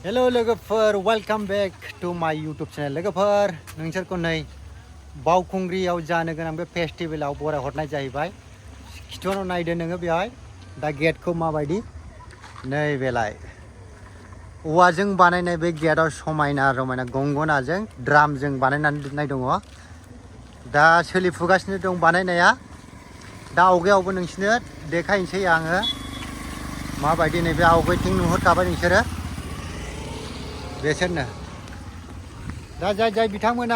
hello लोगोफोर welcome back to माय YouTube channel लोगोफोर नोंसोरखौ नै बावखुंग्रियाव जानो गोनां बे फेस्टिवलाव बराय हरनाय जाहैबाय खिथुनाव नायदो नोङो बेवहाय दा गेटखौ माबायदि नै बेलाय औवाजों बानायनाय बे गेटआव समायना रमायना गंगनाजों ड्रामजों बानायनानै दोननाय दङ दा सोलिफुगासिनो दं बानायनाया दा आवगायावबो नोंसिनो देखायनोसै आङो माबायदि नैबे आवगायथिं नुहुरखाबाय नोंसोरो बेसोरनो दा जाय बिथांमोना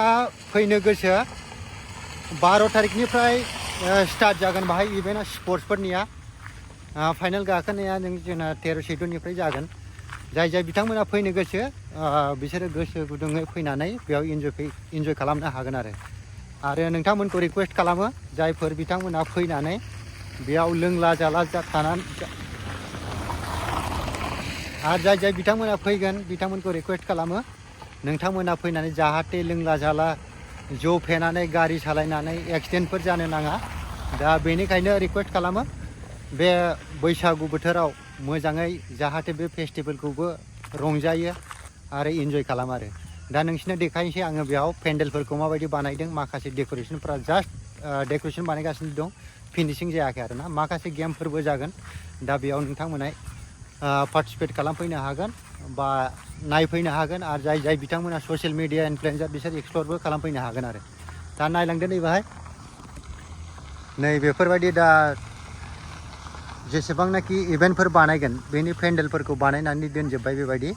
फैनो गोसो 12 तारिखनिफ्राय स्टार्ट जागोन बाहाय इभेन्टआ स्पर्ट्सफोरनिया फाइनाल गाखोनाया जोंना 13 चैत्रनिफ्राय जागोन जाय बिथांमोना फैनो गोसो बिसोरो गोसो गुदुङै फैनानै बेयाव इन्जय खालामनो हागोन आरो नोंथांमोनखौ रिक्वेस्ट खालामो जायफोर बिथांमोना फैनानै बेयाव लोंला जाला थानानै आरो जाय बिथांमोना फैगोन बिथांमोनखौ रिक्वेस्ट खालामो नोंथांमोना फैनानै जाहाथे लोंला जाला जौ फेनानै गारि सालायनानै एक्सिडेन्टफोर जानो नाङा दा बेनिखायनो रिक्वेस्ट खालामो बे बैसागु बोथोराव मोजाङै जाहाथे बे फेस्टिभेलखौबो रंजायो आरो इन्जय खालामो आरो दा नोंसिनो देखायनोसै आङो बेयाव पेन्डेलफोरखौ माबायदि बानायदों माखासे डेक'रेसनफोरा जास्ट डेक'रेसन बानायगासिनो दं फिनिशिं जायाखै आरो ना माखासे गेमफोरबो जागोन दा बेयाव नोंथांमोना पार्टिसिपेट खालामफैनो हागोन बा नायफैनो हागोन आरो जाय बिथांमोना ससियेल मिडिया इनफ्लुएन्सार बिसोर एक्सप्लरबो खालामफैनो हागोन आरो दा नायलांदो नैबाहाय नै बेफोरबायदि दा जेसेबांनाखि इभेन्टफोर बानायगोन बेनि पेन्डेलफोरखौ बानायनानै दोनजोब्बाय बेबायदि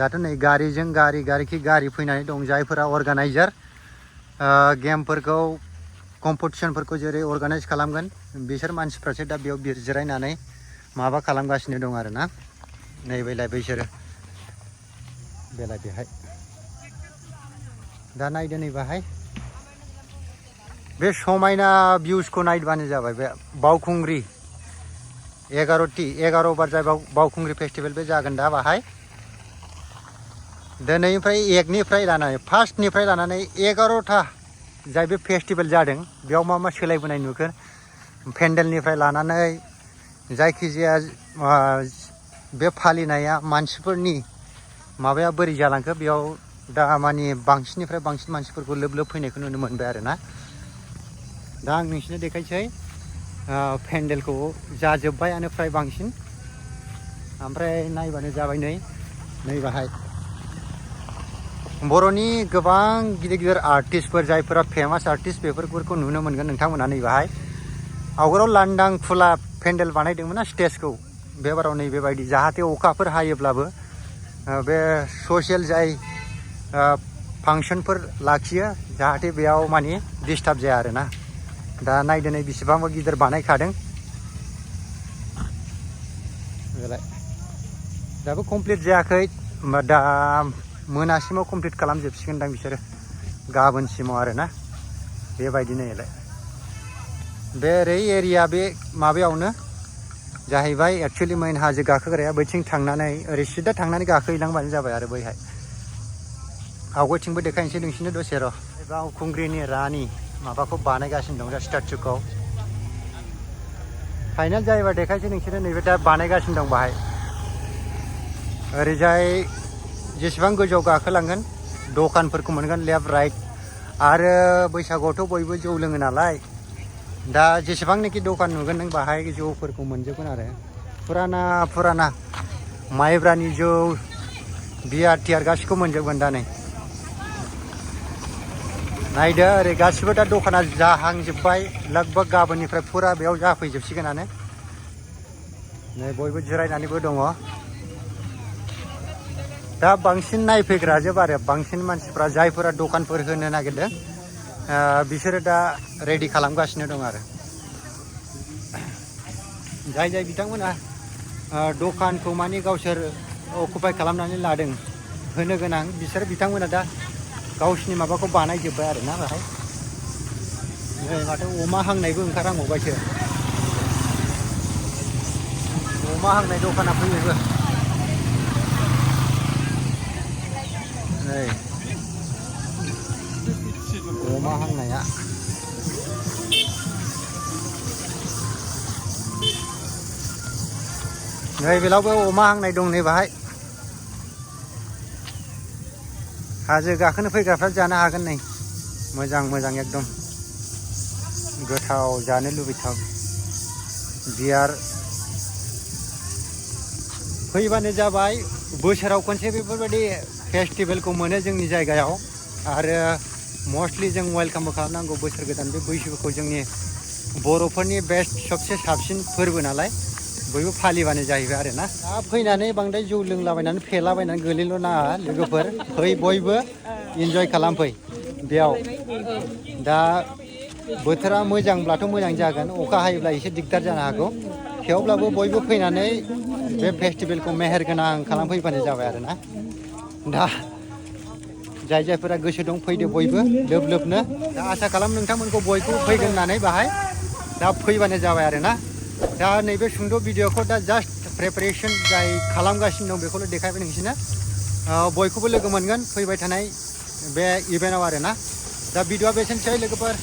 दाथ' नै गारिजों गारि फैनानै दं जायफोरा अर्गानाइजार गेमफोरखौ कम्पिटिसनफोरखौ जेरै अर्गानाइज खालामगोन बिसोर मानसिफ्रासो दा बेयाव जिरायनानै माबा खालामगासिनो दं आरो ना नै बेलाय बैसोरो बेलाय बेहाय दा नायदो नैबाहाय बे समायना भिउसखौ नायबानो जाबाय बे बावखुंग्रि 11 बार जाय बावखुंग्रि फेस्टिभेल बे जागोन दा बाहाय दिनैनिफ्राय 1निफ्राय लानानै फार्स्टनिफ्राय लानानै 11था जाय बे फेस्टिभेल जादों बेयाव मा सोलायबोनाय नुगोन पेन्डेलनिफ्राय लानानै जायखिजाया बे फालिनाया मानसिफोरनि माबाया बोरै जालांखो बेयाव दा माने बांसिननिफ्राय बांसिन मानसिफोरखौ लोब फैनायखौ नुनो मोनबाय आरो ना दा आं नोंसिनो देखायसै पेन्डेलखौ जाजोब्बायानो फ्राय बांसिन ओमफ्राय नायबानो जाबाय नै बाहाय बर'नि गोबां गिदिर आर्टिस्टफोर जायफोरा फेमास आर्टिस्ट बेफोरखौ नुनो मोनगोन नोंथांमोना नैबाहाय आवगोलाव लांदां खुला पेन्डेल बानायदोंमोन ना स्टेजखौ बेबाराव नै बेबायदि जाहाथे अखाफोर हायोब्लाबो बे ससियेल जाय फांसनफोर लाखियो जाहाथे बेयाव माने डिस्टार्ब जाया आरो ना दा नायदो नै बेसेबांबा गिदिर बानायखादों बेलाय दाबो कमप्लिट जायाखै दा मोनासिमाव कमप्लिट खालामजोबसिगोनदां बिसोरो गाबोनसिमाव आरो ना बेबायदिनो एलाय बे ओरै एरिया बे माबायावनो जाहैबाय एक्चुअलि मेइन हाजो गाखोग्राया बैथिं थांनानै ओरै सिदा थांनानै गाखोहैलांबानो जाबाय आरो बैहाय आवगायथिंबो देखायनोसै नोंसिनो दसे र' बावखुंग्रिनि रानि माबाखौ बानायगासिनो दं दा स्टेचुखौ फाइनाल जायोबा देखायनोसै नोंसोरो नैबे दा बानायगासिनो दं बाहाय ओरैजाय जेसेबां गोजौआव गाखोलांगोन दखानफोरखौ मोनगोन लेफ्ट राइट आरो बैसागुआवथ' बयबो जौ लोङो नालाय दा जेसेबांनाखि दखान नुगोन नों बाहाय जौफोरखौ मोनजोबगोन आरो फुराना माइब्रानि जौ बियार टियार गासिखौ मोनजोबगोन दा नै नायदो ओरै गासिबो दा दखाना जाहांजोब्बाय लगभग गाबोननिफ्राय फुरा बेयाव जाफैजोबसिगोनानो नै बयबो जिरायनानैबो दङ दा बांसिन नायफैग्राजोब आरो बांसिन मानसिफ्रा जायफोरा दखानफोर होनो नागिरदों बिसोरो दा रेडि खालामगासिनो दं आरो जाय बिथांमोना दखानखौ माने गावसोर अकुपाय खालामनानै लादों होनो गोनां बिसोर बिथांमोना दा गावसिनि माबाखौ बानायजोब्बाय आरो ना बाहाय नै माथो अमा हांनायबो ओंखारहांबावबायसो अमा हांनाय दखाना फैयोबो नै अमा हांनाया नै बेलावबो अमा हांनाय दं नै बाहाय हाजो गाखोनो फैग्राफ्रा जानो हागोन नै मोजां मोजां एकदम गोथाव जानो लुबैथाव बियार फैबानो जाबाय बोसोराव खनसे बेफोरबायदि फेस्टिभेलखौ मोनो जोंनि जायगायाव आरो मस्टलि जों वेलकामबो खालामनांगौ बोसोर गोदान बे बैसागुखौ जोंनि बर'फोरनि बेस्ट सबसे साबसिन फोरबो नालाय बयबो फालिबानो जाहैबाय आरो ना दा फैनानै बांद्राय जौ लोंलाबायनानै फेलाबायनानै गोलैल' नाङा लोगोफोर फै बयबो इन्जय खालामफै बेयाव दा बोथोरा मोजांब्लाथ' मोजां जागोन अखा हायोब्ला एसे दिगदार जानो हागौ थेवब्लाबो बयबो फैनानै बे फेस्टिभेलखौ मेहेर गोनां खालामफैबानो जाबाय आरो ना दा जाय जायफोरा गोसो दं फैदो बयबो लोब लोबनो दा आसा खालाम नोंथांमोनखौ बयखौबो फैगोन होननानै बाहाय दा फैबानो जाबाय आरो ना दा नैबे सुंद' भिडिअखौ दा जास्ट प्रिपारेसन जाय खालामगासिनो दं बेखौल' देखायबाय नोंसोरनो बयखौबो लोगो मोनगोन फैबाय थानाय बे इभेन्टआव आरो ना दा भिडिअआ बेसेनोसै लोगोफोर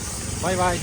बाय बाय